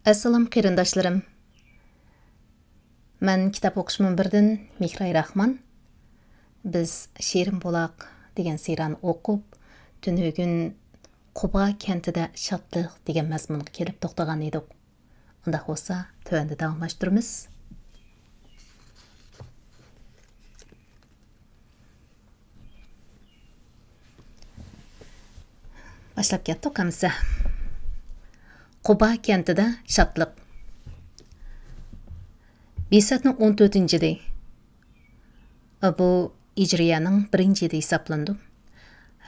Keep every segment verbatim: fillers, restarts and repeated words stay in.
ئەسسالام قېرىنداشلىرىم. مەن كىتاب ئوقۇش مۇنبىرىدىن مېھراي راخمان. بىز شېرىن بۇلاق دېگەن سېرىيەنى ئوقۇپ، تۈنۈگۈن قۇبا كەنتىدە شادلىق دېگەن مەزمۇنغا كېلىپ توختىغان ئىدۇق. ئۇنداق بولسا، تۆۋەندە داۋاملاشتۇرىمىز. باشلاپ كەتتۇق ئەمىسە. قۇبا كەنتىدە شادلىق. بىسەتنىڭ ئون تۆتىنچى يىلى. بۇ ھىجرىيەنىڭ بىرىنچى يىلى ھېسابلىنىدۇ.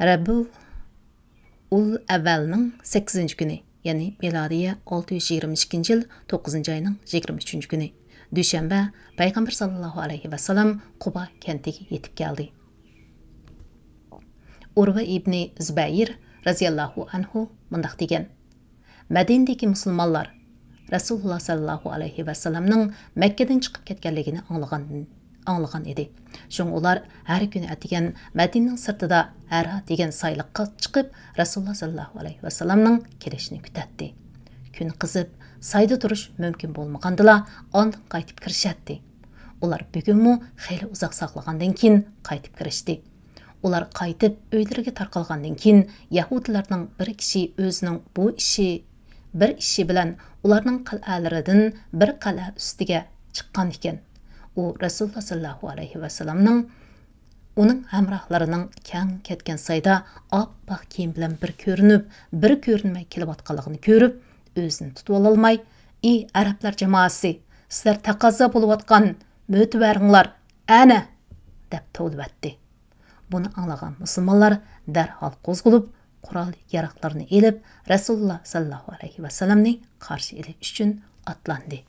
رەبىئۇل ئەۋۋەلنىڭ سەككىزىنچى كۈنى، يەنى مىلادىيە ئالتە يۈز يىگىرمە ئىككىنچى يىل توققۇزىنچى ئاينىڭ يىگىرمە ئۈچىنچى كۈنى، دۈشەنبە، پەيغەمبەر ساللاللاھۇ ئەلەيھى ۋەسەللەم قۇبا كەنتىگە يېتىپ كەلدى. ئۇرۋە ئىبنى زۇبەير رەزىياللاھۇ ئەنھۇ مۇنداق دېگەن: مەدىنىدىكى مۇسۇلمانلار رەسۇلۇللا ساللاللاھۇ ئەلەيھى ۋەسەللەمنىڭ مەككىدىن چىقىپ كەتكەنلىكىنى ئاڭلىغان، ئاڭلىغان ئىدى. شۇڭا ئۇلار ھەر كۈنى ئەتىگەن مەدىنىنىڭ سىرتىدا ھەرا دېگەن سايلىققا چىقىپ، رەسۇلۇللا ساللاللاھۇ ئەلەيھى ۋەسەللەمنىڭ كېلىشىنى كۈتەتتى. كۈن قىزىپ، سايدا تۇرۇش مۇمكىن بولمىغاندىلا، ئاندىن قايتىپ كىرىشەتتى. ئۇلار بۈگۈنمۇ خېلى ئۇزاق ساقلىغاندىن كېيىن قايتىپ كىرىشتى. ئۇلار قايتىپ ئۆيلىرىگە تارقالغاندىن كېيىن، يەھۇدىيلارنىڭ بىر كىشى ئۆزىنىڭ بۇ ئىشى، بىر ئىشى بىلەن ئۇلارنىڭ قەلئەلىرىدىن بىر قەلئە ئۈستىگە چىققان ئىكەن. ئۇ رەسۇلۇللا ساللاللاھۇ ئەلەيھى ۋەسەللەمنىڭ، ئۇنىڭ ھەمراھلىرىنىڭ كەڭ كەتكەن سايدا ئاپئاق كىيىم بىلەن بىر كۆرۈنۈپ، بىر كۆرۈنمەي كېلىۋاتقانلىقىنى كۆرۈپ، ئۆزىنى تۇتۇۋالالماي، «ئى ئەرەبلەر جامائەسى، سىلەر تەقەززا بولۇۋاتقان مۆتىۋەرىڭلار ئەنە!» دەپ توۋلىۋەتتى. بۇنى ئاڭلىغان مۇسۇلمانلار دەرھال قوزغىلىپ، قورال-ياراغلىرىنى ئېلىپ، رەسۇلۇللا ساللاللاھۇ ئەلەيھى ۋەسەللەمنى قارشى ئېلىش ئۈچۈن ئاتلاندى.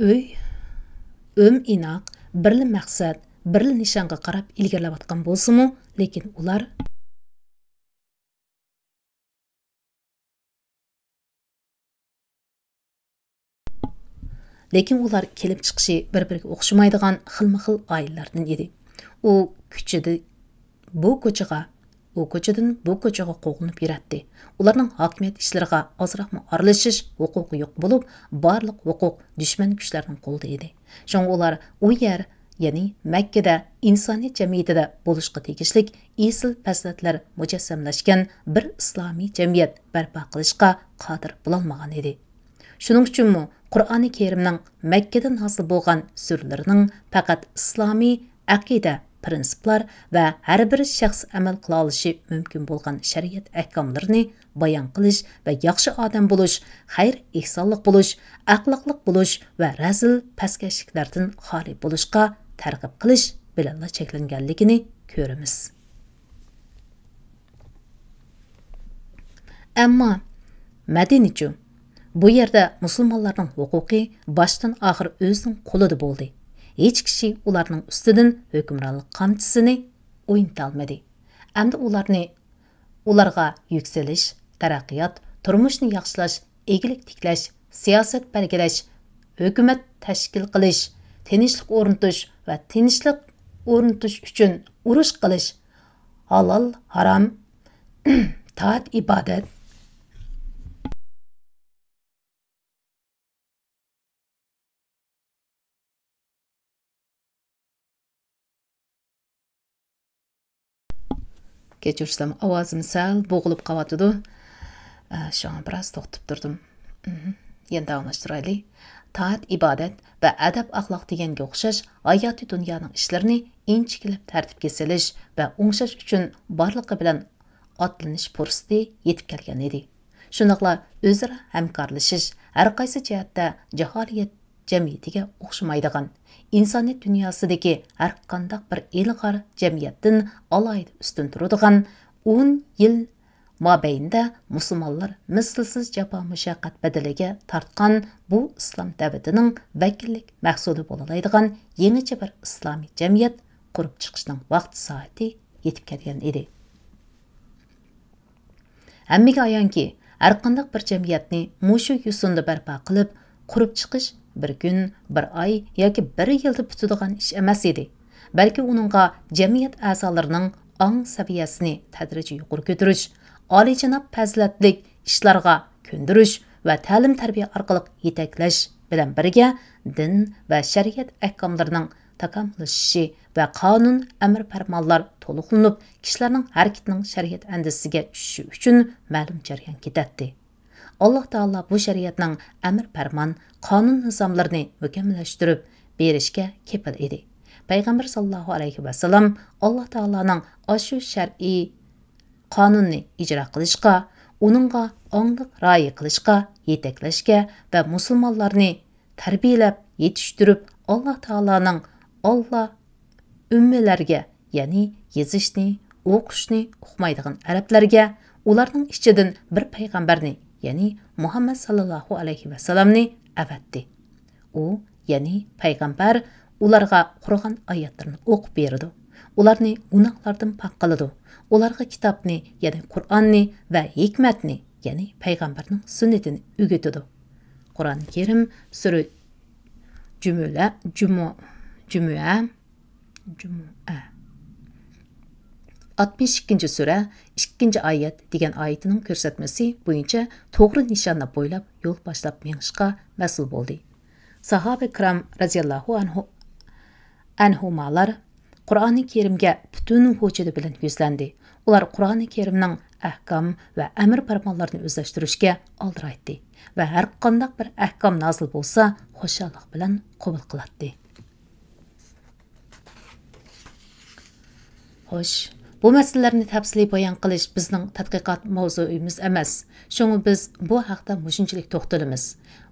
ئۆي، ئۆم ئىناق، بىرلا مەقسەت، بىرلا نىشانغا قاراپ ئىلگىرىلەۋاتقان بولسىمۇ، لېكىن ئۇلار لېكىن ئۇلار كېلىپ چىقىشى بىر-بىرىگە ئوخشىمايدىغان خىلمۇ خىل ئائىلىلەردىن ئىدى. ئۇ كوچىدا بۇ كوچىغا، ئۇ كوچىدىن بۇ كوچىغا قوغلىنىپ يۈرەتتى. ئۇلارنىڭ ھاكىمىيەت ئىشلىرىغا ئازراقمۇ ئارىلىشىش ھوقۇقى يوق بولۇپ، بارلىق ھوقۇق دۈشمەن كۈچلەرنىڭ قولىدا ئىدى. شۇڭا ئۇلار ئۇ يەر، يەنى مەككىدە ئىنسانىيەت جەمئىيىتىدە بولۇشقا تېگىشلىك ئېسىل پەزىلەتلەر مۇجەسسەملەشكەن بىر ئىسلامىي جەمئىيەت بەرپا قىلىشقا قادىر بولالمىغان ئىدى. شۇنىڭ ئۈچۈنمۇ قۇرئانى كەرىمنىڭ مەككىدە نازىل بولغان سۈرىلىرىنىڭ پەقەت ئىسلامىي ئەقىدە، پىرىنسىپلار ۋە ھەر بىر شەخس ئەمەل قىلالىشى مۇمكىن بولغان شەرىئەت ئەھكاملىرىنى بايان قىلىش ۋە ياخشى ئادەم بولۇش، خەير-ئېھسانلىق بولۇش، ئەخلاقلىق بولۇش ۋە رەزىل پەسكەشلىكلەردىن خالىي بولۇشقا تەرغىب قىلىش بىلەنلا چەكلەنگەنلىكىنى كۆرىمىز. ئەمما مەدىنىچۇ؟ بۇ يەردە مۇسۇلمانلارنىڭ ھوقۇقى باشتىن ئاخىر ئۆزىنىڭ قولىدا بولدى. ھېچ كىشى ئۇلارنىڭ ئۈستىدىن ھۆكۈمرانلىق قامچىسىنى ئوينىتالمىدى. ئەمدى ئۇلارنى، ئۇلارغا يۈكسىلىش، تەرەققىيات، تۇرمۇشنى ياخشىلاش، ئىگىلىك تىكلەش، سىياسەت بەلگىلەش، ھۆكۈمەت تەشكىل قىلىش، تىنچلىق ئورنىتىش ۋە تىنچلىق ئورنىتىش ئۈچۈن ئۇرۇش قىلىش، ھالال، ھارام، تائەت، ئىبادەت، كەچۈرسەم، ئاۋازىم سەل بوغۇلۇپ قاۋاتىدۇ. ئە، شۇڭا بىراز توختىتىپ تۇردۇم. مھم. يەنە داۋاملاشتۇرايلى. تائەت، ئىبادەت ۋە ئەدەپ-ئەخلاق دېگەنگە ئوخشاش ھاياتىي دۇنيانىڭ ئىشلىرىنى ئىنچىكىلەپ تەرتىپكە سېلىش ۋە ئوڭشاش ئۈچۈن بارلىقى بىلەن ئاتلىنىش پۇرسىتى يېتىپ كەلگەن ئىدى. شۇنداقلا ئۆزئارا ھەمكارلىشىش ھەرقايسى جەھەتتە جاھالىيەت جەمئىيىتىگە ئوخشىمايدىغان، ئىنسانىيەت دۇنياسىدىكى ھەرقانداق بىر ئىلغار جەمئىيەتتىن ئالاھىدە ئۈستۈن تۇرىدىغان، ئون يىل مابەينىدە مۇسۇلمانلار مىسلىسىز جاپا-مۇشەققەت بەدىلىگە تارتقان بۇ ئىسلام دەۋىتىنىڭ ۋەكىللىك مەھسۇلى بولالايدىغان يېڭىچە بىر ئىسلامىي جەمئىيەت قۇرۇپ چىقىشنىڭ ۋاقتى-سائىتى يېتىپ كەلگەن ئىدى. ھەممىگە ئايانكى، ھەرقانداق بىر جەمئىيەتنى مۇشۇ يوسۇندا بەرپا قىلىپ، قۇرۇپ چىقىش بىر كۈن، بىر ئاي ياكى بىر يىلدا پۈتىدىغان ئىش ئەمەس ئىدى، بەلكى ئۇنىڭغا جەمئىيەت ئەزالىرىنىڭ ئاڭ سەۋىيەسىنى تەدرىجىي يۇقىرى كۆتۈرۈش، ئالىيجاناب پەزىلەتلىك ئىشلارغا كۆندۈرۈش ۋە تەلىم-تەربىيە ئارقىلىق يېتەكلەش بىلەن بىرگە، دىن ۋە شەرىئەت ئەھكاملىرىنىڭ تاكامۇللىشىشى ۋە قانۇن، ئەمىر-پەرمانلار تولۇقلىنىپ، كىشىلەرنىڭ ھەرىكىتىنىڭ شەرىئەت ئەندىزىسىگە چۈشۈشى ئۈچۈن مەلۇم جەريان كېتەتتى. ئاللاھ تائالا بۇ شەرىئەتنىڭ ئەمىر-پەرمان، قانۇن-نىزاملىرىنى مۇكەممەللەشتۈرۈپ بېرىشكە كېپىل ئىدى. پەيغەمبەر ساللاللاھۇ ئەلەيھى ۋەسەللەم ئاللاھ تائالانىڭ ئاشۇ شەرئىي قانۇننى ئىجرا قىلىشقا، ئۇنىڭغا ئاڭلىق رىئايە قىلىشقا يېتەكلەشكە ۋە مۇسۇلمانلارنى تەربىيەلەپ يېتىشتۈرۈپ، ئاللاھ تائالانىڭ ئاللا ئۈممىلەرگە، يەنى يېزىشنى، ئوقۇشنى ئۇقمايدىغان ئەرەبلەرگە، ئۇلارنىڭ ئىچىدىن بىر پەيغەمبەرنى، يەنى مۇھەممەد ساللاللاھۇ ئەلەيھى ۋەسەللەمنى ئەۋەتتى. ئۇ، يەنى پەيغەمبەر ئۇلارغا قۇرئان ئايەتلىرىنى ئوقۇپ بېرىدۇ. ئۇلارنى گۇناھلاردىن پاك قىلىدۇ. ئۇلارغا كىتابنى، يەنى قۇرئاننى ۋە ھېكمەتنى، يەنى پەيغەمبەرنىڭ سۈننىتىنى ئۆگىتىدۇ. قۇرئانى كەرىم، سۈرە جۈمۈلە، جۇمۇ-، جۈمۈئە، جۈمۈئە. ئاتمىش ئىككىنچى سۈرە، ئىككىنچى ئايەت دېگەن ئايىتىنىڭ كۆرسەتمىسى بويىچە توغرا نىشاننى بويلاپ يول باشلاپ مېڭىشقا مەسئۇل بولدى. ساھابە كىرام رەزىياللاھۇ ئەنھۇ، ئەنھۇمالار قۇرئانى كەرىمگە پۈتۈن ۋۇجۇدى بىلەن يۈزلەندى. ئۇلار قۇرئانى كەرىمنىڭ ئەھكام ۋە ئەمىر پەرمانلىرىنى ئۆزلەشتۈرۈشكە ئالدىرايتتى ۋە ھەرقانداق بىر ئەھكام نازىل بولسا خۇشاللىق بىلەن قوبۇل قىلاتتى. خوش، بۇ مەسىلىلەرنى تەپسىلىي بايان قىلىش بىزنىڭ تەتقىقات ماۋزۇيىمىز ئەمەس. شۇڭا بىز بۇ ھەقتە مۇشۇنچىلىك توختىلىمىز.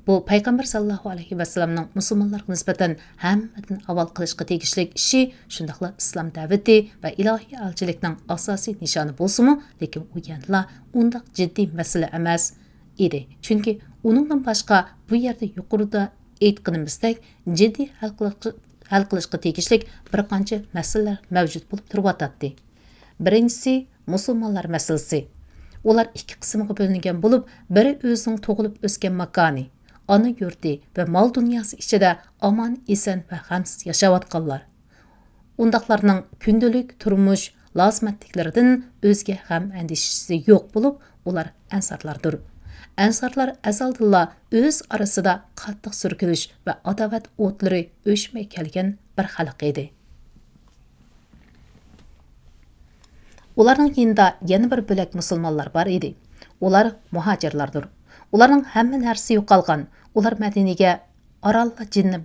بۇ پەيغەمبەر ساللاللاھۇ ئەلەيھى ۋەسەللەمنىڭ مۇسۇلمانلارغا نىسبەتەن ھەممىدىن ئاۋۋال قىلىشقا تېگىشلىك ئىشى، شۇنداقلا ئىسلام دەۋىتى ۋە ئىلاھىي ئەلچىلىكنىڭ ئاساسىي نىشانى بولسىمۇ، لېكىن ئۇ يەنىلا ئۇنداق جىددىي مەسىلە ئەمەس ئىدى. چۈنكى ئۇنىڭدىن باشقا بۇ يەردە يۇقىرىدا ئېيتقىنىمىزدەك، جىددىي ھەل قىلىشقا، ھەل قىلىشقا تېگىشلىك بىر قانچە مەسىلىلەر مەۋجۇت بولۇپ تۇرۇۋاتاتتى. بىرىنچىسى، مۇسۇلمانلار مەسىلىسى. ئۇلار ئىككى قىسىمغا بۆلۈنگەن بولۇپ، بىرى ئۆزىنىڭ تۇغۇلۇپ ئۆسكەن ماكانى، ئانا يۇرتى ۋە مال-دۇنياسى ئىچىدە ئامان-ئېسەن ۋە غەمسىز ياشاۋاتقانلار. ئۇنداقلارنىڭ كۈندىلىك تۇرمۇش لازىمەتلىكلىرىدىن ئۆزگە غەم-ئەندىشىسى يوق بولۇپ، ئۇلار ئەنسارلاردۇر. ئەنسارلار ئەزەلدىنلا ئۆز ئارىسىدا قاتتىق سۈركىلىش ۋە ئاداۋەت ئوتلىرى ئۆچمەي كەلگەن بىر خەلق ئىدى. ئۇلارنىڭ يېنىدا يەنە بىر بۆلەك مۇسۇلمانلار بار ئىدى. ئۇلار مۇھاجىرلاردۇر. ئۇلارنىڭ ھەممە نەرسىسى يوقالغان. ئۇلار مەدىنىگە ئارانلا جىننى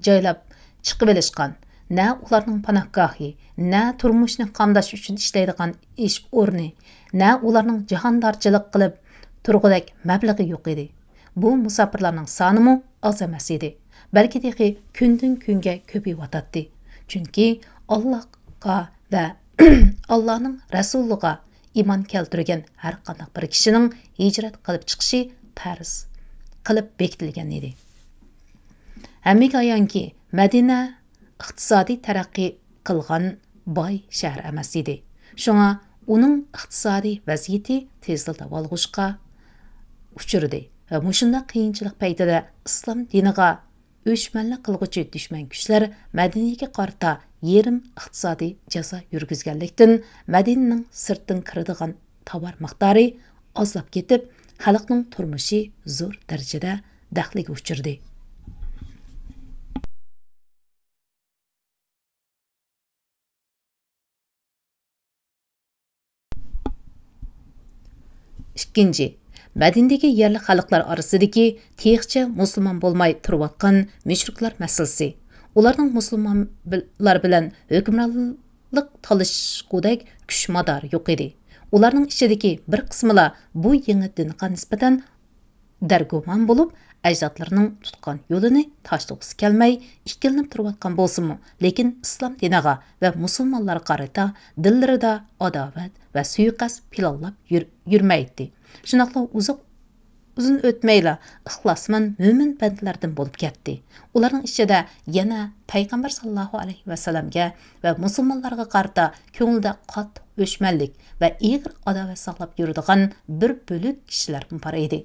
جايلاپ چىقىۋېلىشقان. نە ئۇلارنىڭ پاناھگاھى، نە تۇرمۇشىنى قامداش ئۈچۈن ئىشلەيدىغان ئىش ئورنى، نە ئۇلارنىڭ جاھاندارچىلىق قىلىپ تۇرغۇدەك مەبلىغى يوق ئىدى. بۇ مۇساپىرلارنىڭ سانىمۇ ئاز ئەمەس ئىدى، بەلكى تېخى كۈندىن-كۈنگە كۆپىيىۋاتاتتى. چۈنكى ئاللاھقا ۋە ئاللانىڭ رەسۇلىغا ئىمان كەلتۈرگەن ھەرقانداق بىر كىشىنىڭ ھىجرەت قىلىپ چىقىشى پەرز قىلىپ بېكىتىلگەن ئىدى. ھەممىگە ئايانكى، مەدىنە ئىقتىسادىي تەرەققىي قىلغان باي شەھەر ئەمەس ئىدى. شۇڭا ئۇنىڭ ئىقتىسادىي ۋەزىيىتى تېزلا داۋالغۇشقا ئۇچرىدى ۋە مۇشۇنداق قىيىنچىلىق پەيتىدە ئىسلام دىنىغا ئۆچمەنلىك قىلغۇچى دۈشمەن كۈچلەر مەدىنىگە قارىتا يېرىم ئىقتىسادىي جازا يۈرگۈزگەنلىكتىن، مەدىنىنىڭ سىرتتىن كىرىدىغان تاۋار مىقدارى ئازلاپ كېتىپ، خەلقنىڭ تۇرمۇشى زور دەرىجىدە دەخلىگە ئۇچرىدى. ئىككىنچى، مەدىنىدىكى يەرلىك خەلقلەر ئارىسىدىكى تېخىچە مۇسۇلمان بولماي تۇرۇۋاتقان مۈشرىكلەر مەسىلىسى. ئۇلارنىڭ مۇسۇلمانلار بىلەن ھۆكۈمرانلىق تالىشىشقۇدەك كۈچ مادارى يوق ئىدى. ئۇلارنىڭ ئىچىدىكى بىر قىسمىلا بۇ يېڭى دىنغا نىسبەتەن دەرگۇمان بولۇپ، ئەجدادلىرىنىڭ تۇتقان يولىنى تاشلىغۇسى كەلمەي، ئىككىلىنىپ تۇرۇۋاتقان بولسىمۇ، لېكىن ئىسلام دىنىغا ۋە مۇسۇلمانلارغا قارىتا دىللىرىدا ئاداۋەت ۋە سۇيىقەست پىلانلاپ يۈر-، يۈرمەيتتى. شۇنداقلا ئۇزاق، ئۇزۇن ئۆتمەيلا ئىخلاسمەن مۆمىن بەندىلەردىن بولۇپ كەتتى. ئۇلارنىڭ ئىچىدە يەنە پەيغەمبەر ساللاللاھۇ ئەلەيھى ۋەسەللەمگە ۋە مۇسۇلمانلارغا قارىتا كۆڭلىدە قاتتىق ئۆچمەنلىك ۋە ئېغىر ئاداۋەت ساقلاپ يۈرىدىغان بىر بۆلەك كىشىلەرمۇ بار ئىدى.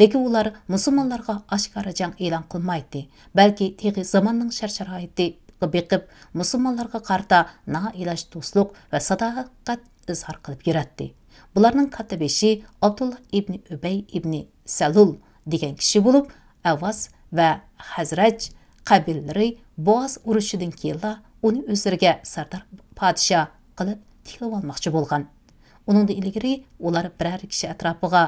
لېكىن ئۇلار مۇسۇلمانلارغا ئاشكارا جەڭ ئېلان قىلمايتتى، بەلكى تېخى زاماننىڭ شەرت-شارائىتىغا بېقىپ، مۇسۇلمانلارغا قارىتا نائىلاج دوستلۇق ۋە ساداقەت ئىزھار قىلىپ يۈرەتتى. بۇلارنىڭ كاتتىبېشى ئابدۇللا ئىبنى ئۈبەي ئىبنى سەلۇل دېگەن كىشى بولۇپ، ئەۋاس ۋە خەزرەج قەبىلىلىرى بوئاز ئۇرۇشىدىن كېيىنلا ئۇنى ئۆزلىرىگە سەردار پادىشاھ قىلىپ تىكلىۋالماقچى بولغان. ئۇنىڭدىن ئىلگىرى ئۇلار بىرەر كىشى ئەتراپىغا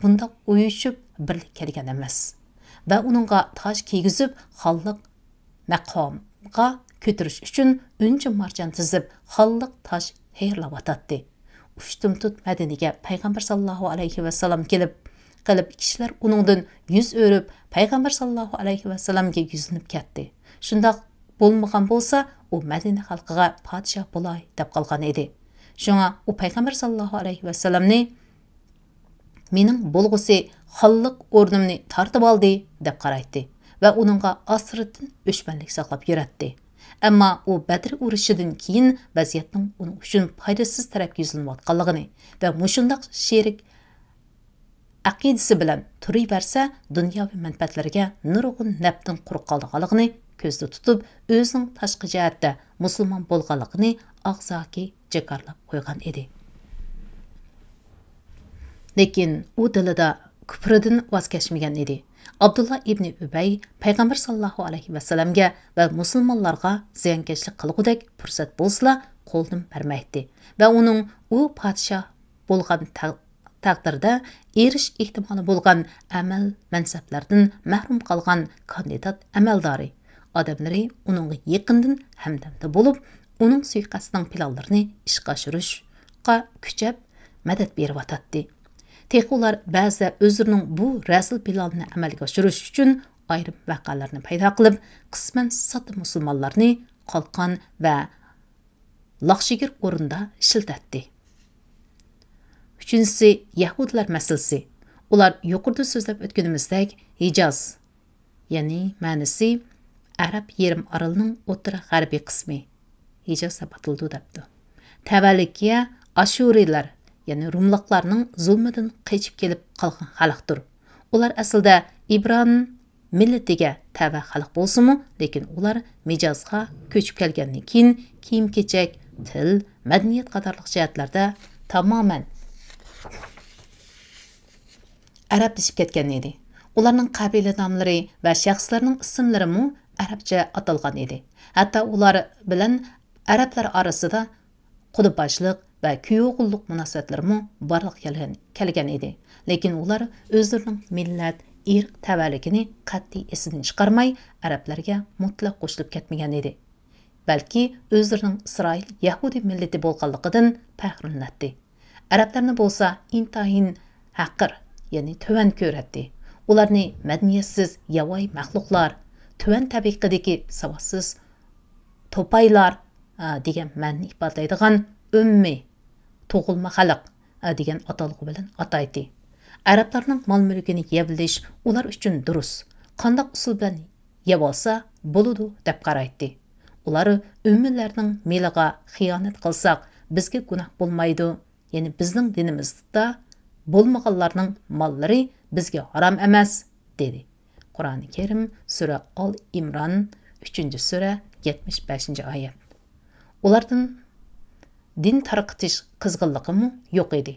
بۇنداق ئۇيۇشۇپ بىرلىككە كەلگەن ئەمەس ۋە ئۇنىڭغا تاج كىيگۈزۈپ، خانلىق مەقامغا كۆتۈرۈش ئۈچۈن ئۈنچە مارجان تىزىپ، خانلىق تاج تەييارلاۋاتاتتى. ئۇشتۇمتۇت مەدىنىگە پەيغەمبەر ساللاللاھۇ ئەلەيھى ۋەسەللەم كېلىپ قېلىپ، كىشىلەر ئۇنىڭدىن يۈز ئۆرۈپ، پەيغەمبەر ساللاللاھۇ ئەلەيھى ۋەسەللەمگە يۈزلىنىپ كەتتى. شۇنداق بولمىغان بولسا، ئۇ مەدىنە خەلقىگە پادىشاھ بولاي دەپ قالغان ئىدى. شۇڭا ئۇ پەيغەمبەر ساللاللاھۇ ئەلەيھى ۋەسەللەمنى، «مېنىڭ بولغۇسى خانلىق ئورنۇمنى تارتىۋالدى» دەپ قارايتتى ۋە ئۇنىڭغا ئاسرىتىن ئۆچمەنلىك ساقلاپ يۈرەتتى. ئەمما ئۇ بەدر ئۇرۇشىدىن كېيىن ۋەزىيەتنىڭ ئۇنىڭ ئۈچۈن پايدىسىز تەرەپكە يۈزلىنىۋاتقانلىقىنى ۋە مۇشۇنداق شېرىك ئەقىدىسى بىلەن تۇرۇۋەرسە، دۇنياۋى مەنپەئەتلەرگە نۇرغۇن نەپتىن قۇرۇق قالىدىغانلىقىنى كۆزدە تۇتۇپ، ئۆزىنىڭ تاشقى جەھەتتە مۇسۇلمان بولغانلىقىنى ئاغزاكى جاكارلاپ قويغان ئىدى. لېكىن ئۇ دىلىدا كۇپرىدىن ۋاز كەچمىگەن ئىدى. ئابدۇللا ئىبنى ئۈبەي پەيغەمبەر ساللاللاھۇ ئەلەيھى ۋەسەللەمگە ۋە مۇسۇلمانلارغا زىيانكەشلىك قىلغۇدەك پۇرسەت بولسىلا، قولدىن بەرمەيتتى ۋە ئۇنىڭ ئۇ پادىشاھ بولغان تەق-، تەقدىردە ئېرىشىش ئېھتىمالى بولغان ئەمەل مەنسەپلەردىن مەھرۇم قالغان كاندىدات ئەمەلدارى ئادەملىرى ئۇنىڭغا يېقىندىن ھەمدەمدە بولۇپ، ئۇنىڭ سۇيىقەستىنىڭ پىلانلىرىنى ئىشقا ئاشۇرۇشقا كۈچەپ مەدەت بېرىۋاتاتتى. تېخى ئۇلار بەزىدە ئۆزلىرىنىڭ بۇ رەزىل پىلانىنى ئەمەلگە ئاشۇرۇش ئۈچۈن ئايرىم ۋەقەلەرنى پەيدا قىلىپ، قىسمەن ساددا مۇسۇلمانلارنى قالقان ۋە لاخشىگىر ئورنىدا ئىشلىتەتتى. ئۈچىنچىسى، يەھۇدىيلار مەسىلىسى. ئۇلار يۇقىرىدا سۆزلەپ ئۆتكىنىمىزدەك، ھىجاز، يەنى مەنىسى ئەرەب يېرىم ئارىلىنىڭ ئوتتۇرا غەربىي قىسمى، ھىجاز دەپ ئاتىلىدۇ دەپتۇ. تەۋەلىكىيە ئاشۇرىيلار، يەنى روملۇقلارنىڭ زۇلمىدىن قېچىپ كېلىپ قالغان خەلقتۇر. ئۇلار ئەسلىدە ئىبران مىللىتىگە تەۋە خەلق بولسىمۇ، لېكىن ئۇلار مىجازغا كۆچۈپ كەلگەندىن كېيىن كىيىم-كېچەك، تىل، مەدەنىيەت قاتارلىق جەھەتلەردە تامامەن ئەرەبلىشىپ كەتكەن ئىدى. ئۇلارنىڭ قەبىلە ناملىرى ۋە شەخسلەرنىڭ ئىسىملىرىمۇ ئەرەبچە ئاتالغان ئىدى. ھەتتا ئۇلار بىلەن ئەرەبلەر ئارىسىدا قۇدا باشلىق ۋە كۈيئوغۇللۇق مۇناسىۋەتلىرىمۇ بارلىققا كەلگەن، كەلگەن ئىدى. لېكىن ئۇلار ئۆزلىرىنىڭ مىللەت، ئىرق تەۋەلىكىنى قەتئىي ئېسىدىن چىقارماي، ئەرەبلەرگە مۇتلەق قوشۇلۇپ كەتمىگەن ئىدى. بەلكى ئۆزلىرىنىڭ ئىسرائىل يەھۇدىي مىللىتى بولغانلىقىدىن پەخىرلىنەتتى. ئەرەبلەرنى بولسا ئىنتايىن ھەقىر، يەنى تۆۋەن كۆرەتتى. ئۇلارنى مەدەنىيەتسىز، ياۋايى مەخلۇقلار، تۆۋەن تەبىقىدىكى ساۋاتسىز توپايلار، ئا، دېگەن مەنىنى ئىپادىلەيدىغان ئۈممى، تۇغۇلما خەلق، ئا، دېگەن ئاتالغۇ بىلەن ئاتايتتى. ئەرەبلەرنىڭ مال-مۈلكىنى يەۋېلىش ئۇلار ئۈچۈن دۇرۇس، قانداق ئۇسۇل بىلەن يەۋالسا بولىدۇ، دەپ قارايتتى. ئۇلار ئۈممىلەرنىڭ مېلىغا خىيانەت قىلساق، بىزگە گۇناھ بولمايدۇ، يەنى بىزنىڭ دىنىمىزدا بولمىغانلارنىڭ ماللىرى بىزگە ھارام ئەمەس، دېدى. قۇرئانى كەرىم، سۈرە ئال ئىمران، ئۈچىنچى سۈرە، يەتمىش بەشىنچى ئايەت. ئۇلاردىن دىن تارقىتىش قىزغىنلىقىمۇ يوق ئىدى.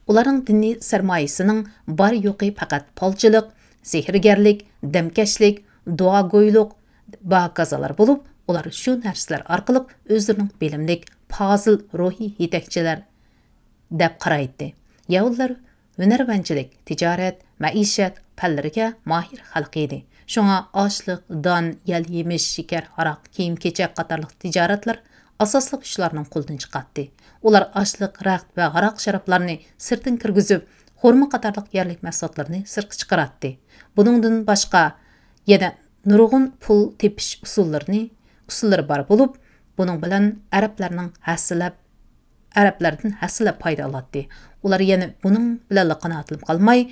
ئۇلارنىڭ دىنىي سەرمايىسىنىڭ بار-يوقى پەقەت پالچىلىق، سېھىرگەرلىك، دەمكەشلىك، دۇئاگويلۇق، باھاكازالار بولۇپ، ئۇلار شۇ نەرسىلەر ئارقىلىق ئۆزلىرىنىڭ بىلىملىك، پازىل روھىي يېتەكچىلەر دەپ قارايتتى. يەھۇدىيلار ھۈنەرۋەنچىلىك، تىجارەت، مەئىشەت پەنلىرىگە ماھىر خەلق ئىدى. شۇڭا ئاشلىق، دان، يەل-يېمىش، شېكەر، ھاراق، كىيىم-كېچەك قاتارلىق تىجارەتلەر ئاساسلىق ئىشلارنىڭ قولىدىن چىقاتتى. ئۇلار ئاشلىق، رەخت ۋە ھاراق شارابلارنى سىرتتىن كىرگۈزۈپ، خورما قاتارلىق يەرلىك مەھسۇلاتلىرىنى سىرتقا چىقىراتتى. بۇنىڭدىن باشقا، يەنە نۇرغۇن پۇل تېپىش ئۇسۇللىرىنى، ئۇسۇللىرى بار بولۇپ، بۇنىڭ بىلەن ئەرەبلەرنىڭ ھەسسىلەپ، ئەرەبلەردىن ھەسسىلەپ پايدا ئالاتتى. ئۇلار يەنە بۇنىڭ بىلەنلا قانائەتلىنىپ قالماي،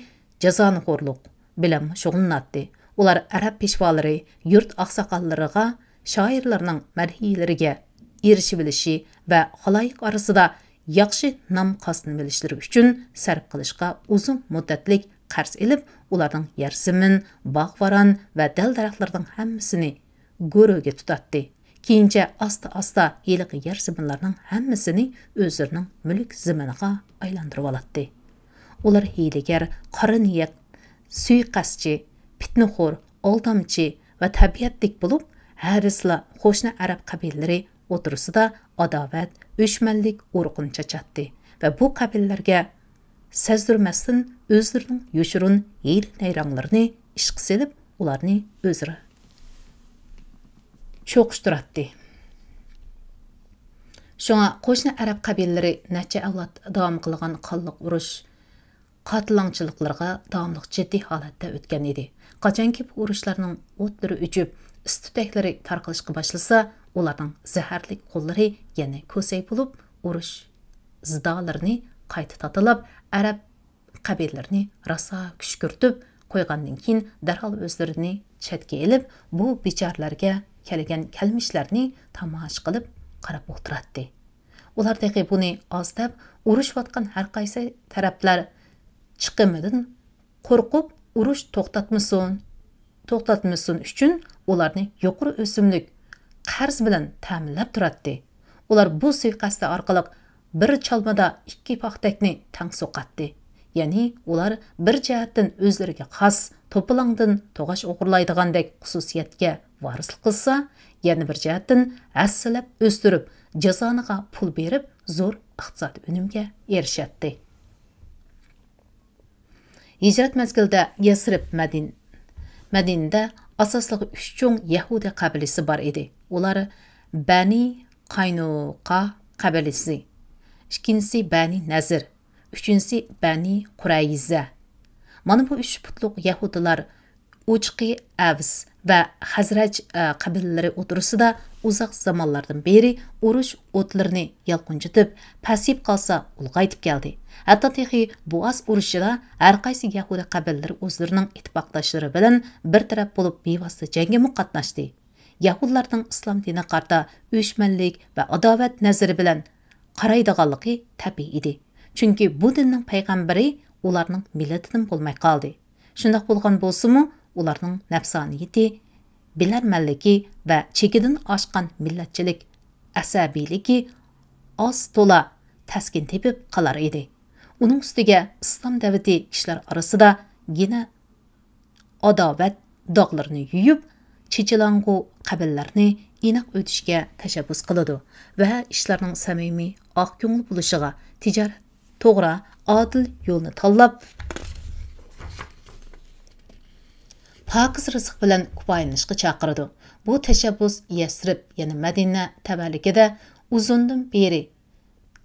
جازانىخورلۇق بىلەنمۇ شۇغۇللىناتتى. ئۇلار ئەرەب پېشۋالىرى، يۇرت ئاقساقاللىرىغا، شائىرلارنىڭ مەدھىيەلىرىگە ئېرىشىۋېلىشى ۋە خالايىق ئارىسىدا ياخشى نام قازىنىۋېلىشلىرى ئۈچۈن سەرپ قىلىشقا ئۇزۇن مۇددەتلىك قەرز ئېلىپ، ئۇلارنىڭ يەر-زېمىن، باغ-ۋاران ۋە دەل-دەرەخلىرىنىڭ ھەممىسىنى گورۆگە تۇتاتتى. كېيىنچە ئاستا-ئاستا ھېلىقى يەر-زېمىنلارنىڭ ھەممىسىنى ئۆزلىرىنىڭ مۈلۈك زېمىنىغا ئايلاندۇرۇۋالاتتى. ئۇلار ھىيلىگەر، قارا نىيەت، سۇيىقەستچى، پىتنىخور، ئالدامچى ۋە تەبىئەتلىك بولۇپ، ھەرىسلا قوشنا ئەرەب قەبىلىلىرى ئوتتۇرىسىدا ئاداۋەت، ئۆچمەنلىك ئۇرۇقىنى چاچاتتى ۋە بۇ قەبىلىلەرگە سەزدۈرمەستىن ئۆزلىرىنىڭ يوشۇرۇن ھىيلە-نەيرەڭلىرىنى ئىشقا سېلىپ، ئۇلارنى ئۆزئارا چوقۇشتۇراتتى. شۇڭا قوشنا ئەرەب قەبىلىلىرى نەچچە ئەۋلاد داۋام قىلغان قانلىق ئۇرۇش، قاتىللاڭچىلىقلىرىغا داۋاملىق جىددىي ھالەتتە ئۆتكەن ئىدى. قاچانكى بۇ ئۇرۇشلارنىڭ ئوتلىرى ئۆچۈپ، ئىس-تۈتەكلىرى تارقىلىشقا باشلىسا، ئۇلارنىڭ زەھەرلىك قوللىرى يەنە كوسەي بولۇپ، ئۇرۇش زىدالىرىنى قايتا تاتىلاپ، ئەرەب قەبىلىلىرىنى راسا كۈشكۈرتۈپ قويغاندىن كېيىن، دەرھال ئۆزلىرىنى چەتكە ئېلىپ، بۇ بىچارىلەرگە كەلگەن كەلمىشلەرنى تاماشا قىلىپ قاراپ ئولتۇراتتى. ئۇلار تېخى بۇنى ئاز دەپ، ئۇرۇشۇۋاتقان ھەرقايسى تەرەپلەر چىقىمىدىن قورقۇپ، ئۇرۇش توختاتمىسۇن، توختاتمىسۇن ئۈچۈن ئۇلارنى يۇقىرى ئۆسۈملۈك قەرز بىلەن تەمىنلەپ تۇراتتى. ئۇلار بۇ سۇيىقەستى ئارقىلىق بىر چالمىدا ئىككى پاختەكنى تەڭ سوقاتتى. يەنى ئۇلار بىر جەھەتتىن ئۆزلىرىگە خاس توپىلاڭدىن توقاچ ئوغرىلايدىغاندەك خۇسۇسىيەتكە ۋارىسلىق قىلسا، يەنە بىر جەھەتتىن ھەسسىلەپ ئۆستۈرۈپ، جازانىغا پۇل بېرىپ، زور ئىقتىسادىي ئۈنۈمگە ئېرىشەتتى. ھىجرەت مەزگىلىدە يەسرىب مەدىن-، مەدىنىدە ئاساسلىقى ئۈچ چوڭ يەھۇدىي قەبىلىسى بار ئىدى. ئۇلار بەنى قاينۇقا قەبىلىسى، ئىككىنچىسى بەنى نەزىر، ئۈچىنچىسى بەنى قۇرەيزە. مانا بۇ ئۈچ پۇتلۇق يەھۇدىيلار ئوچۇقى ئەۋس ۋە خەزرەج، ئە، قەبىلىلىرى ئوتتۇرىسىدا ئۇزاق زامانلاردىن بېرى ئۇرۇش ئوتلىرىنى يالقۇنجىتىپ، پەسىيىپ قالسا ئۇلغايتىپ كەلدى. ھەتتا تېخى بوئاس ئۇرۇشىدا ھەر قايسى يەھۇدىي قەبىلىلىرى ئۆزلىرىنىڭ ئىتتىپاقداشلىرى بىلەن بىر تەرەپ بولۇپ بىۋاسىتە جەڭگىمۇ قاتناشتى. يەھۇدىيلارنىڭ ئىسلام دىنىغا قارىتا ئۆچمەنلىك ۋە ئاداۋەت نەزىرى بىلەن قارايدىغانلىقى تەبىئىي ئىدى. چۈنكى بۇ دىننىڭ پەيغەمبىرى ئۇلارنىڭ مىللىتىدىن بولماي قالدى. شۇنداق بولغان بولسىمۇ، ئۇلارنىڭ نەپسانىيىتى، بىلەرمەنلىكى ۋە چېكىدىن ئاشقان مىللەتچىلىك ئەسەبىيلىكى ئاز تولا تەسكىن تېپىپ قالار ئىدى. ئۇنىڭ ئۈستىگە ئىسلام دەۋىتى كىشىلەر ئارىسىدا يەنە ئاداۋەت داغلىرىنى يۇيۇپ، چېچىلاڭغۇ قەبىلىلەرنى ئېنىق ئۆتۈشكە تەشەببۇس قىلىدۇ ۋە ئىشلارنىڭ سەمىمىي، ئاق كۆڭۈل بولۇشىغا، تىجارەت توغرا، ئادىل يولنى تاللاپ، پاكىز رىزىق بىلەن كۇپايىلىنىشقا چاقىرىدۇ. بۇ تەشەببۇس يەسرىب، يەنى مەدىنە تەۋەلىكىدە ئۇزۇندىن بېرى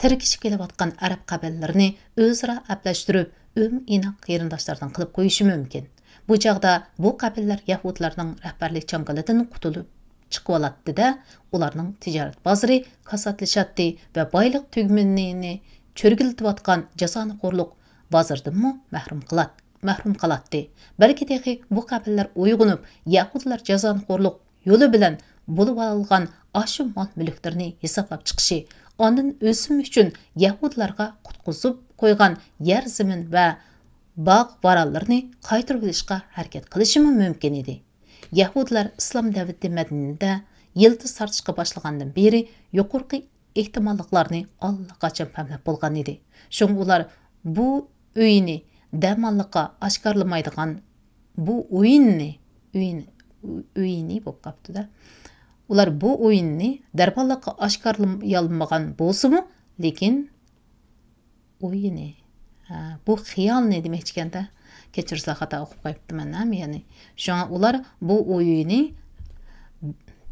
تىركىشىپ كېلىۋاتقان ئەرەب قەبىلىلىرىنى ئۆزئارا ئەپلەشتۈرۈپ، ئۆم ئىناق قېرىنداشلاردىن قىلىپ قويۇشى مۇمكىن. بۇ چاغدا بۇ قەبىلىلەر يەھۇدىيلارنىڭ رەھبەرلىك چاڭگىلىدىن قۇتۇلۇپ چىقىۋالاتتى-دە، ئۇلارنىڭ تىجارەت بازىرى كاساتلىشاتتى ۋە بايلىق تۈگمىنىنى چۆرگىلىتىۋاتقان جازانىخورلۇق بازىرىدىنمۇ مەھرۇم قىلات-، مەھرۇم قالاتتى. بەلكى تېخى بۇ قەبىلىلەر ئويغىنىپ، يەھۇدىيلار جازانىخورلۇق يولى بىلەن بولۇۋالغان ئاشۇ مال-مۈلۈكلىرىنى ھېسابلاپ چىقىشى، ئاندىن ئۆسۈم ئۈچۈن يەھۇدىيلارغا قۇتقۇزۇپ قويغان يەر-زېمىن ۋە باغ-بارانلىرىنى قايتۇرۇۋېلىشقا ھەرىكەت قىلىشىمۇ مۇمكىن ئىدى. يەھۇدىيلار ئىسلام دەۋىتى مەدىنىدە يىلتىز تارتىشقا باشلىغاندىن بېرى يۇقىرىقى ئېھتىماللىقلارنى ئاللىقاچان پەملەپ بولغان ئىدى. شۇڭا ئۇلار بۇ ئويۇننى دەماللىققا ئاشكارىلىمايدىغان، بۇ ئويۇننى، ئويۇن، ئويۇنى بولۇپ قاپتۇ-دە. ئۇلار بۇ ئويۇننى دەماللىققا ئاشكارىلىيالمىغان بولسىمۇ، لېكىن ئويۇنى، ھە، بۇ خىيالنى دېمەكچىكەن-دە. كەچۈرسىلەر، خاتا ئوقۇپ قويۇپتىمەن، ھەم، يەنى. شۇڭا ئۇلار بۇ ئويۇننى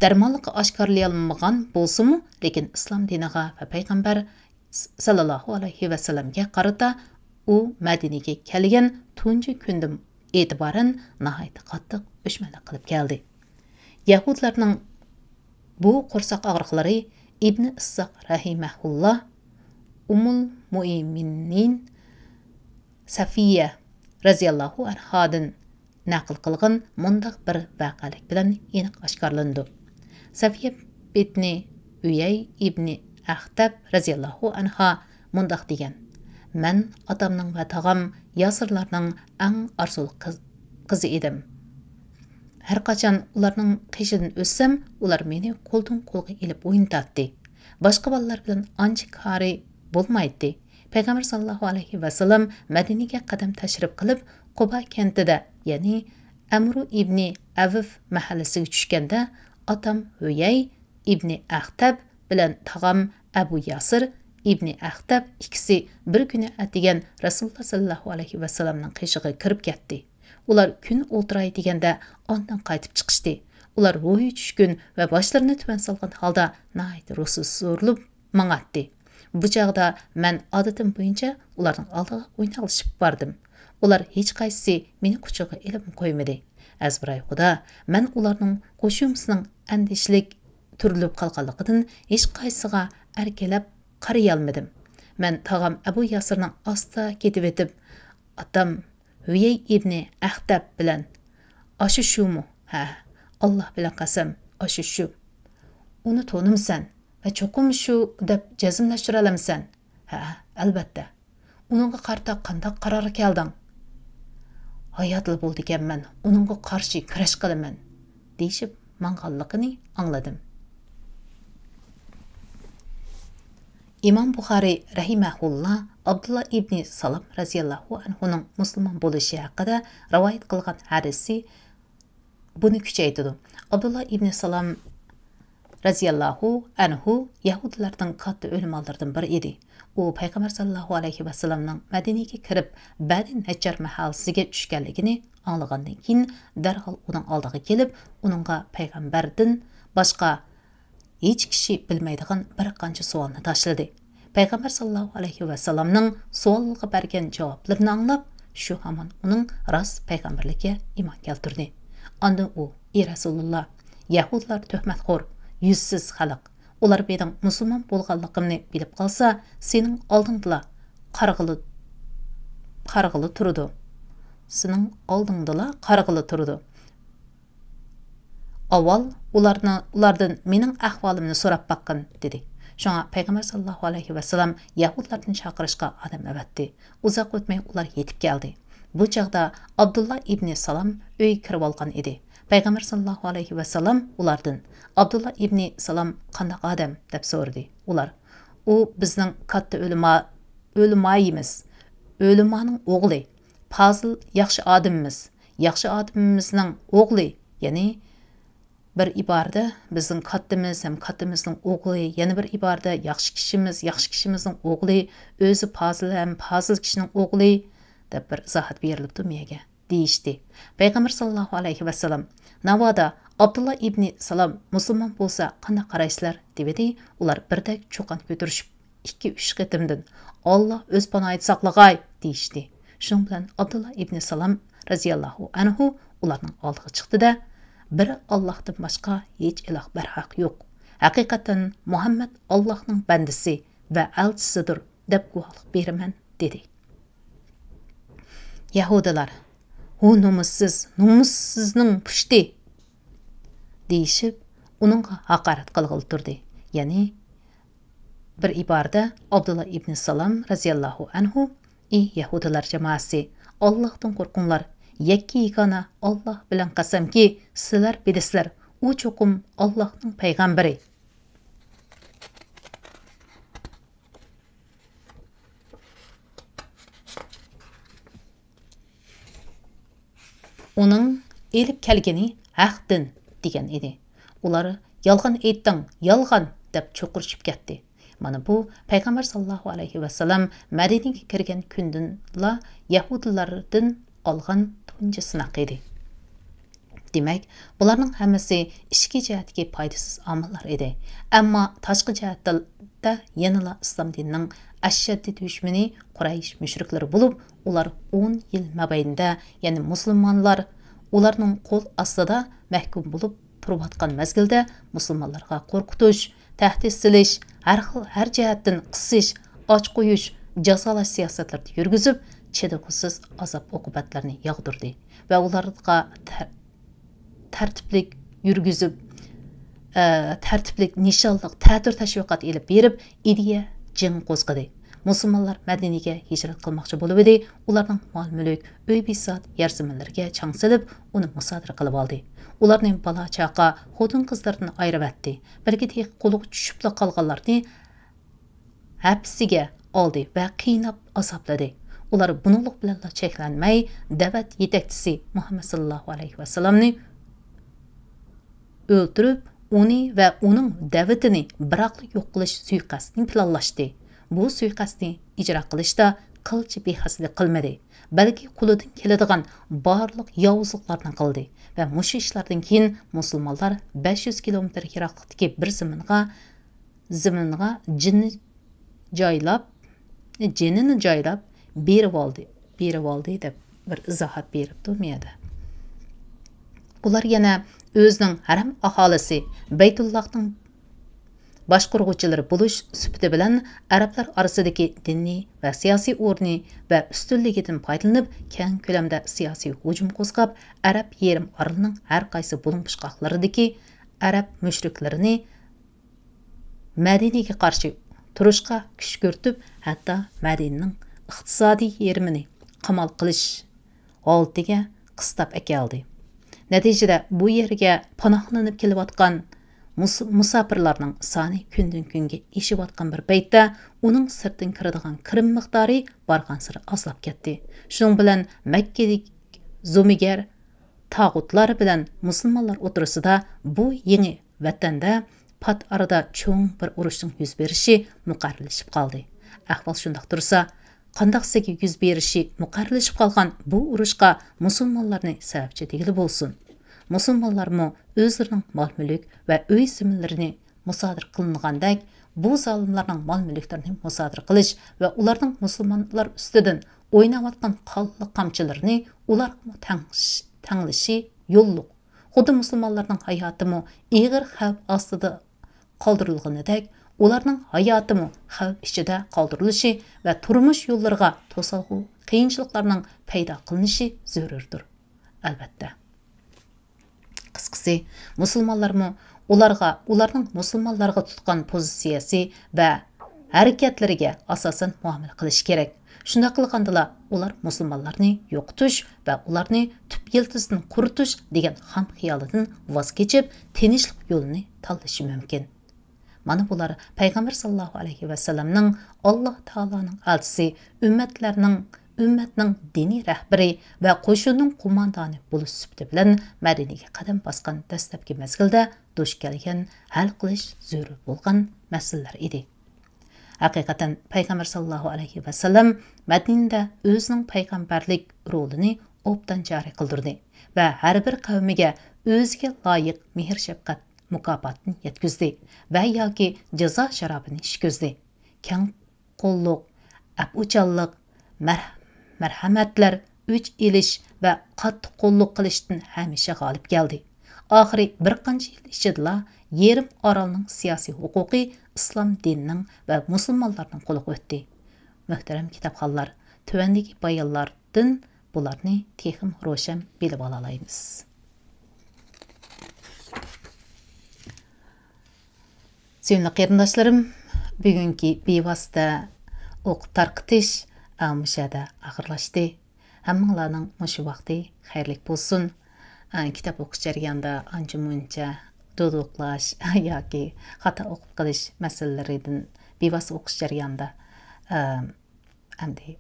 دەماللىققا ئاشكارىلىيالمىغان بولسىمۇ، لېكىن ئىسلام دىنىغا ۋە پەيغەمبەر سەللەللاھۇ ئەلەيھى ۋەسەللەمگە قارىتا ئۇ مەدىنىگە كەلگەن تۇنجى كۈندىن ئېتىبارەن ناھايىتى قاتتىق ئۆچمەنلىك قىلىپ كەلدى. يەھۇدىيلارنىڭ بۇ قورساق ئاغرىقلىرى ئىبنى ئىسساق رەھىمەھۇللا ئۇممۇل مۇئمىنىن سەفىيە رەزىياللاھۇ ئەنھادىن نەقىل قىلغان مۇنداق بىر ۋەقەلىك بىلەن ئېنىق ئاشكارىلىنىدۇ. سەفىيە بىنتى ھۈيەي ئىبنى ئەختەب رەزىياللاھۇ ئەنھا مۇنداق دېگەن: «مەن ئاتامنىڭ ۋە تاغام ياسىرلارنىڭ ئەڭ ئارزۇلۇق قىز-، قىزى ئىدىم. ھەر قاچان ئۇلارنىڭ قېشىدىن ئۆتسەم، ئۇلار مېنى قولدىن قولغا ئېلىپ ئوينىتاتتى. باشقا بالىلار بىلەن ئانچە كارى بولمايتتى.» پەيغەمبەر ساللاللاھۇ ئەلەيھى ۋەسەللەم مەدىنىگە قەدەم تەشرىپ قىلىپ، قۇبا كەنتىدە، يەنى ئەمرۇ ئىبنى ئەۋف مەھەللىسىگە چۈشكەندە، ئاتام ھۈيەي ئىبنى ئەختەب بىلەن تاغام ئەبۇ ياسىر ئىبنى ئەختەب ئىككىسى بىر كۈنى ئەتىگەن رەسۇلۇللا ساللاللاھۇ ئەلەيھى ۋەسەللەمنىڭ قېشىغا كىرىپ كەتتى. ئۇلار كۈن ئولتۇراي دېگەندە، ئاندىن قايتىپ چىقىشتى. ئۇلار روھى چۈشكۈن ۋە باشلىرىنى تۆۋەن سالغان ھالدا ناھايىتى روھسىز سورۇلۇپ ماڭاتتى. بۇ چاغدا مەن ئادىتىم بويىچە ئۇلارنىڭ ئالدىغا ئويناقلىشىپ باردىم. ئۇلار ھېچقايسىسى مېنى قۇچىقىغا ئېلىپمۇ قويمىدى. ئەزبىراي خۇدا، مەن ئۇلارنىڭ قوشۇمىسىنىڭ ئەندىشىلىك تۈرۈلۈپ قالغانلىقىدىن ھېچقايسىغا ئەركىلەپ قارىيالمىدىم. مەن تاغام ئەبۇ ياسىرنىڭ ئاستا كېتىۋېتىپ، ئاتام ھۈيەي ئىبنى ئەختەب بىلەن: «ئاشۇ شۇمۇ؟» «ھە، ئاللا بىلەن قەسەم، ئاشۇ شۇ.» «ئۇنى تونۇمسەن ۋە چوقۇم شۇ دەپ جەزملەشتۈرەلەمسەن؟» «ھە، ئەلۋەتتە.» «ئۇنىڭغا قارىتا قانداق قارارغا كەلدىڭ؟» «ھاياتلا بولىدىكەنمەن، ئۇنىڭغا قارشى كۈرەش قىلىمەن.» دېيىشىپ ماڭغانلىقىنى ئاڭلىدىم. ئىمام بۇخارىي رەھىمەھۇللا ئابدۇللا ئىبنى سالام رەزىياللاھۇ ئەنھۇنىڭ مۇسۇلمان بولۇشى ھەققىدە رىۋايەت قىلغان ھەدىسى بۇنى كۈچەيتىدۇ. ئابدۇللا ئىبنى سالام رەزىياللاھۇ ئەنھۇ يەھۇدىيلارنىڭ كاتتا ئۆلىمالىرىدىن بىرى ئىدى. ئۇ پەيغەمبەر ساللاللاھۇ ئەلەيھى ۋەسەللەمنىڭ مەدىنىگە كىرىپ، بەنى نەججار مەھەللىسىگە چۈشكەنلىكىنى ئاڭلىغاندىن كېيىن، دەرھال ئۇنىڭ ئالدىغا كېلىپ، ئۇنىڭغا پەيغەمبەردىن باشقا ھېچ كىشى بىلمەيدىغان بىر قانچە سوئالنى تاشلىدى. پەيغەمبەر ساللاللاھۇ ئەلەيھى ۋەسەللەمنىڭ سوئالغا بەرگەن جاۋابلىرىنى ئاڭلاپ، شۇ ھامان ئۇنىڭ راست پەيغەمبەرلىكىگە ئىمان كەلتۈردى. ئاندىن ئۇ: «ئى رەسۇلۇللا، يەھۇدىيلار تۆھمەتخور، يۈزسىز خەلق. ئۇلار مېنىڭ مۇسۇلمان بولغانلىقىمنى بىلىپ قالسا، سېنىڭ ئالدىڭدىلا قارىغىلى، قارىغىلى تۇرىدۇ. سېنىڭ ئالدىڭدىلا قارىغىلى تۇرىدۇ. ئاۋۋال ئۇلارنى، ئۇلاردىن مېنىڭ ئەھۋالىمنى سوراپ باققىن، دېدى. شۇڭا پەيغەمبەر ساللاللاھۇ ئەلەيھى ۋەسەللەم يەھۇدىيلاردىن چاقىرىشقا ئادەم ئەۋەتتى. ئۇزاق ئۆتمەي ئۇلار يېتىپ كەلدى. بۇ چاغدا ئابدۇللا ئىبنى سالام ئۆيگە كىرىۋالغان ئىدى. پەيغەمبەر ساللاللاھۇ ئەلەيھى ۋەسەللەم ئۇلاردىن، «ئابدۇللا ئىبنى سالام قانداق ئادەم؟» دەپ سورىدى. ئۇلار، «ئۇ بىزنىڭ كاتتا ئۆلىما، ئۆلىمايىمىز، ئۆلىمانىڭ ئوغلى، پازىل، ياخشى ئادىمىمىز، ياخشى ئادىمىمىزنىڭ ئوغلى، يەنى بىر ئىبارىدە بىزنىڭ كاتتىمىز ھەم كاتتىمىزنىڭ ئوغلى، يەنە بىر ئىبارىدە ياخشى كىشىمىز، ياخشى كىشىمىزنىڭ ئوغلى، ئۆزى پازىل ھەم پازىل كىشىنىڭ ئوغلى» دەپ بىر ئىزاھات بېرىلىپتۇ مېگە، دېيىشتى. پەيغەمبەر ساللاللاھۇ ئەلەيھى ۋەسەللەم، «ناۋادا ئابدۇللا ئىبنى سالام مۇسۇلمان بولسا قانداق قارايسىلەر؟» دېۋىدى. ئۇلار بىردەك چۇقان كۆتۈرۈشۈپ، ئىككى-ئۈچ قېتىمدىن، «ئاللا ئۆز پاناھىدا ساقلىغاي!» دېيىشتى. شۇنىڭ بىلەن ئابدۇللا ئىبنى سالام رەزىياللاھۇ ئەنھۇ ئۇلارنىڭ ئالدىغا چىقتى-دە، «بىر ئاللاھتىن باشقا ھېچ ئىلاھ بەرھەق يوق. ھەقىقەتەن مۇھەممەد ئاللاھنىڭ بەندىسى ۋە ئەلچىسىدۇر» دەپ گۇۋاھلىق بېرىمەن، دېدى. يەھۇدىيلار، «ھۇ نومۇسسىز، نومۇسسىزنىڭ پۇشتى!» دېيىشىپ، ئۇنىڭغا ھاقارەت قىلغىلى تۇردى. يەنى، بىر ئىبارىدە، ئابدۇللا ئىبنى سالام رەزىياللاھۇ ئەنھۇ، «ئى يەھۇدىيلار جامائەسى، ئاللاھتىن قورقۇڭلار، يەككە يېگانە ئاللاھ بىلەن قەسەمكى، سىلەر بىلىسىلەر، ئۇ چوقۇم ئاللاھنىڭ پەيغەمبىرى.» ئۇنىڭ ئېلىپ كەلگىنى ھەق دىن، دېگەن ئىدى. ئۇلار، «يالغان ئېيتتىڭ، يالغان!» دەپ چوقۇرۇشۇپ كەتتى. مانا بۇ پەيغەمبەر ساللاللاھۇ ئەلەيھى ۋەسەللەم مەدىنىگە كىرگەن كۈندىنلا يەھۇدىيلاردىن ئالغان تۇنجى سىناق ئىدى. دېمەك، بۇلارنىڭ ھەممىسى ئىچكى جەھەتتىكى پايدىسىز ئامىللار ئىدى. ئەمما تاشقى جەھەتتە يەنىلا ئىسلام دىنىنىڭ ئەشەددىي دۈشمىنى قۇرەيش مۈشرىكلىرى بولۇپ، ئۇلار ئون يىل مابەينىدە، يەنى مۇسۇلمانلار ئۇلارنىڭ قول ئاستىدا مەھكۇم بولۇپ تۇرۇۋاتقان مەزگىلدە، مۇسۇلمانلارغا قورقۇتۇش، تەھدىت سېلىش، ھەر خىل، ھەر جەھەتتىن قىسىش، ئاچ قويۇش، جازالاش سىياسەتلىرىنى يۈرگۈزۈپ، چىدىغۇسىز ئازاب-ئوقۇبەتلەرنى ياغدۇردى ۋە ئۇلارغا تە-، تەرتىپلىك يۈرگۈزۈپ، ئە، تەرتىپلىك، نىشانلىق تەتۈر تەشۋىقات ئېلىپ بېرىپ، ئىدىيە جېڭى قوزغىدى. مۇسۇلمانلار مەدىنىگە ھىجرەت قىلماقچى بولۇۋىدى، ئۇلارنىڭ مال-مۈلۈك، ئۆي-بىسات، يەر-زېمىنلىرىگە چاڭ سېلىپ، ئۇنى مۇسادىرە قىلىۋالدى. ئۇلارنى بالا-چاقا، خوتۇن-قىزلاردىن ئايرىۋەتتى. بەلكى تېخى قولىغا چۈشۈپلا قالغانلارنى ھەپسىگە ئالدى ۋە قىيناپ ئازابلىدى. ئۇلار بۇنىڭلىق بىلەنلا چەكلەنمەي، دەۋەت يېتەكچىسى مۇھەممەد ساللاللاھۇ ئەلەيھى ۋەسەللەمنى ئۆلتۈرۈپ، ئۇنى ۋە ئۇنىڭ دەۋىتىنى بىراقلا يوق قىلىش سۇيىقەستىنى پىلانلاشتى. بۇ سۇيىقەستنى ئىجرا قىلىشتا قىلچە بىخەستەلىك قىلمىدى، بەلكى قولىدىن كېلىدىغان بارلىق ياۋۇزلۇقلارنى قىلدى ۋە مۇشۇ ئىشلاردىن كېيىن مۇسۇلمانلار بەش يۈز كىلومېتىر يىراقلىقتىكى بىر زېمىنغا، زېمىنغا جېنىنى جايلاپ، جېنىنى جايلاپ بېرىۋالدى، بېرىۋالدى دەپ بىر ئىزاھات بېرىپتۇ مۇيەردە. ئۇلار يەنە ئۆزىنىڭ ھەرەم ئاھالىسى، بەيتۇللاھنىڭ باشقۇرغۇچىلىرى بولۇش سۈپىتى بىلەن ئەرەبلەر ئارىسىدىكى دىنىي ۋە سىياسىي ئورنى ۋە ئۈستۈنلۈكىدىن پايدىلىنىپ، كەڭ كۆلەمدە سىياسىي ھۇجۇم قوزغاپ، ئەرەب يېرىم ئارىلىنىڭ ھەر قايسى بۇلۇڭ-پۇچقاقلىرىدىكى ئەرەب مۈشرىكلىرىنى مەدىنىگە قارشى تۇرۇشقا كۈشكۈرتۈپ، ھەتتا مەدىنىنىڭ ئىقتىسادىي يېرىمىنى قامال قىلىش ھالىتىگە قىستاپ ئەكەلدى. نەتىجىدە، بۇ يەرگە پاناھلىنىپ كېلىۋاتقان مۇس-، مۇساپىرلارنىڭ سانى كۈندىن-كۈنگە ئېشىۋاتقان بىر پەيتتە، ئۇنىڭ سىرتتىن كىرىدىغان كىرىم مىقدارى بارغانسېرى ئازلاپ كەتتى. شۇنىڭ بىلەن مەككىلىك زومىگەر تاغۇتلار بىلەن مۇسۇلمانلار ئوتتۇرىسىدا بۇ يېڭى ۋەتەندە پات ئارىدا چوڭ بىر ئۇرۇشنىڭ يۈز بېرىشى مۇقەررەرلىشىپ قالدى. ئەھۋال شۇنداق تۇرسا، قانداقسىگە يۈز بېرىشى مۇقەررەرلىشىپ قالغان بۇ ئۇرۇشقا مۇسۇلمانلارنى سەۋەبچى دېگىلى بولسۇن. مۇسۇلمانلارمۇ ئۆزلىرىنىڭ مال-مۈلۈك ۋە ئۆي-زېمىنلىرىنى مۇسادىرە قىلىنغاندەك، بۇ زالىملارنىڭ مال-مۈلۈكلىرىنى مۇسادىرە قىلىش ۋە ئۇلارنىڭ مۇسۇلمانلار ئۈستىدىن ئويناۋاتقان قانلىق قامچىلىرىنى ئۇلارغىمۇ تەڭش-، تەڭلىشى يوللۇق. خۇددى مۇسۇلمانلارنىڭ ھاياتىمۇ ئېغىر خەۋپ ئاستىدا قالدۇرۇلغىنىدەك، ئۇلارنىڭ ھاياتىمۇ خەۋپ ئىچىدە قالدۇرۇلۇشى ۋە تۇرمۇش يوللىرىغا توسالغۇ، قىيىنچىلىقلارنىڭ پەيدا قىلىنىشى زۆرۈردۇر. ئەلۋەتتە. قىسقىسى، مۇسۇلمانلارمۇ ئۇلارغا، ئۇلارنىڭ مۇسۇلمانلارغا تۇتقان پوزىتسىيەسى ۋە ھەرىكەتلىرىگە ئاساسەن مۇئامىلە قىلىش كېرەك. شۇنداق قىلغاندىلا، ئۇلار مۇسۇلمانلارنى يوقىتىش ۋە ئۇلارنى تۈپ يىلتىزىدىن قۇرۇتۇش دېگەن خام خىيالىدىن ۋاز كېچىپ، تىنچلىق يولىنى تاللىشى مۇمكىن. مانا بۇلار پەيغەمبەر ساللاللاھۇ ئەلەيھى ۋەسەللەمنىڭ، ئاللاھ تائالانىڭ ئەلچىسى، ئۈممەتلەرنىڭ، ئۈممەتنىڭ دىنىي رەھبىرى ۋە قوشۇننىڭ قوماندانى بولۇش سۈپىتى بىلەن مەدىنىگە قەدەم باسقان دەسلەپكى مەزگىلدە دۇچ كەلگەن، ھەل قىلىش زۆرۈر بولغان مەسىلىلەر ئىدى. ھەقىقەتەن، پەيغەمبەر ساللاللاھۇ ئەلەيھى ۋەسەللەم مەدىنىدە ئۆزىنىڭ پەيغەمبەرلىك رولىنى ئوبدان جارى قىلدۇردى ۋە ھەر بىر قەۋمىگە ئۆزىگە لايىق مېھىر-شەپقەت مۇكاپاتىنى يەتكۈزدى ۋە ياكى جازا شارابىنى ئىچكۈزدى. كەڭ قوللۇق، ئەپۇچانلىق، مەر-، مەرھەمەتلەر ئۆچ ئېلىش ۋە قاتتىق قوللۇق قىلىشتىن ھەمىشە غالىب كەلدى. ئاخىرى بىر قانچە يىل ئىچىدىلا يېرىم ئارالنىڭ سىياسىي ھوقۇقى ئىسلام دىنىنىڭ ۋە مۇسۇلمانلارنىڭ قولىغا ئۆتتى. مۆھتەرەم كىتابخانلار، تۆۋەندىكى بايانلاردىن بۇلارنى تېخىمۇ روشەن بىلىۋالالايمىز. سۆيۈملۈك قېرىنداشلىرىم، بۈگۈنكى بىۋاسىتە ئوقۇپ تارقىتىش، ئا، مۇشۇ يەردە ئاخىرلاشتى. ھەممىڭلارنىڭ مۇشۇ ۋاقتى خەيرلىك بولسۇن. ئا، كىتاب ئوقۇش جەريانىدا ئانچە-مۇنچە دۇدۇقلاش ياكى خاتا ئوقۇپ قېلىش مەسىلىلىرىدىن، بىۋاسىتە ئوقۇش جەريانىدا، ئا، ئەمدى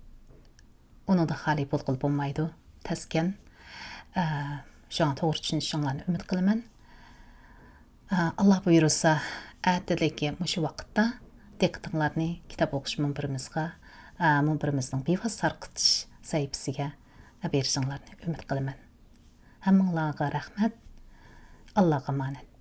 ئۇنىڭدا خالىي بولغىلى بولمايدۇ. تەسكەن. ئە، شۇڭا توغرا چۈشىنىشىڭلارنى ئۈمىد قىلىمەن. ئە، ئاللا بۇيرۇسا، ئەتىلىكى مۇشۇ ۋاقىتتا دىققىتىڭلارنى كىتاب ئوقۇش مۇنبىرىمىزغا، ئە، مۇنبىرىمىزنىڭ بىۋاسىتە تارقىتىش سەھىپىسىگە بېرىشىڭلارنى ئۈمىد قىلىمەن. ھەممىڭلارغا رەھمەت. ئاللاغا ئامانەت.